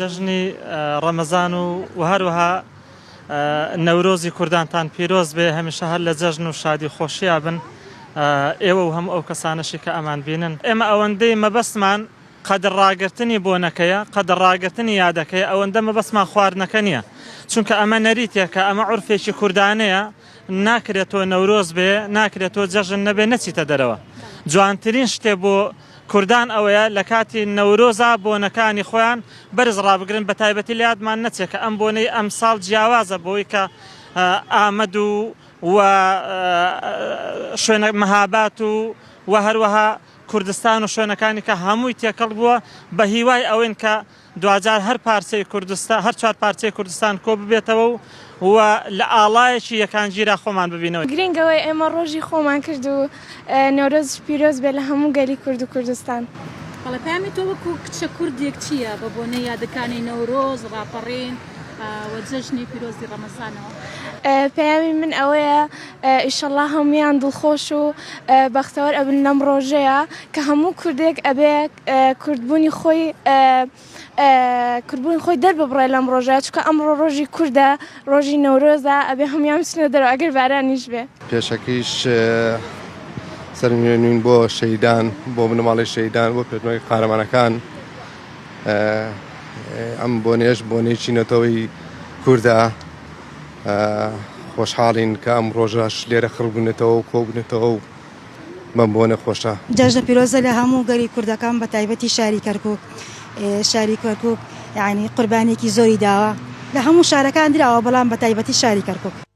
جەژنی ڕەمەزان و و هەروەها نەورۆزی کوردانتان پیرۆز بێ، هەمیشە هەر لە جەژن و شادی و خۆشییا بن ئێوە و هەموو ئەو کەسانەشی کە ئەمان بینن. ئێمە ئەوەندەی مەبەستمان قەدر ڕاگرتنی بۆنەکەیە، قەدر ڕاگرتنی یادەکەیە، ئەوەندە مەبەستمان خواردنەکە نییە، چونکە ئەمە نەریتێکە، ئەمە عورفێکی کوردانەیە، ناکرێت تۆ نەورۆز بێ، ناکرێت تۆ جەژن نەبێ نەچیتە دەرەوە. جوانترین شتێ بۆ کوردان ئەوەیە لە کاتی نەورۆزا بۆنەکانی خۆیان بەرز ڕابگرن بە تایبەتی لە یادمان نەچێ کە ئەم بۆنەی ئەمساڵ جیاوازە بەوەی کە ئامەد و و شوێنە مەهابات و و هەروەها کوردستان و شوێنەکانی کە هەمووی تێکەڵ بووە بە هیوای ئەوەین کە دواجار هەر پارچەی کوردستان هەر چوار پارچەی کوردستان کۆ ببێتەوە و و لە ئاڵایەکی یەکانگیرا خۆمان ببینەوە. گرینگ ئەوەیە ئێمە ڕۆژی خۆمان کرد و نەورۆزیش پیرۆز بێ لە هەموو گەلی کورد و کوردستان. بەڵێ پەیامی تۆ وەکو کچە کوردێک چییە بە بۆنەی یادەکانی نەورۆز، ڕاپەڕین و جەژنی پیرۆزی ڕەمەزانەوە؟ پەیامی من ئەوەیە ئیشەڵا هەموویان دڵخۆش و بەختەوەر ئەبن لەم ڕۆژەیا کە هەموو کوردێک ئەبێ کوردبوونی خۆی کوردبوونی خۆی دەرببڕێ لەم ڕۆژە چونکە ئەمڕۆ ڕۆژی کوردە ڕۆژی نەورۆزە ئەبێ هەموویان بچنە دەرەوە ئەگەر بارانیش بێ. پێشەکیش سەرنوێنین بۆ شەهیدان بۆ بنەماڵەی شەهیدان بۆ پێشمەرگە قارەمانەکان ئەم بۆنەیەش بۆنەیەکی نەتەوەی کوردە خۆشحاڵین کە ئەم ڕۆژەش لێرە خڕبوونەتەوە و کۆبوونەتەوە و بەم بۆنە خۆشە. جەژنە پیرۆزە لە هەموو گەلی کوردەکان بە تایبەتی شاری کەرکوک شاری کەرکوک یانی قوربانیەکی زۆری داوە لە هەموو شارەکان دراوە بەڵام بە تایبەتی شاری کەرکوک.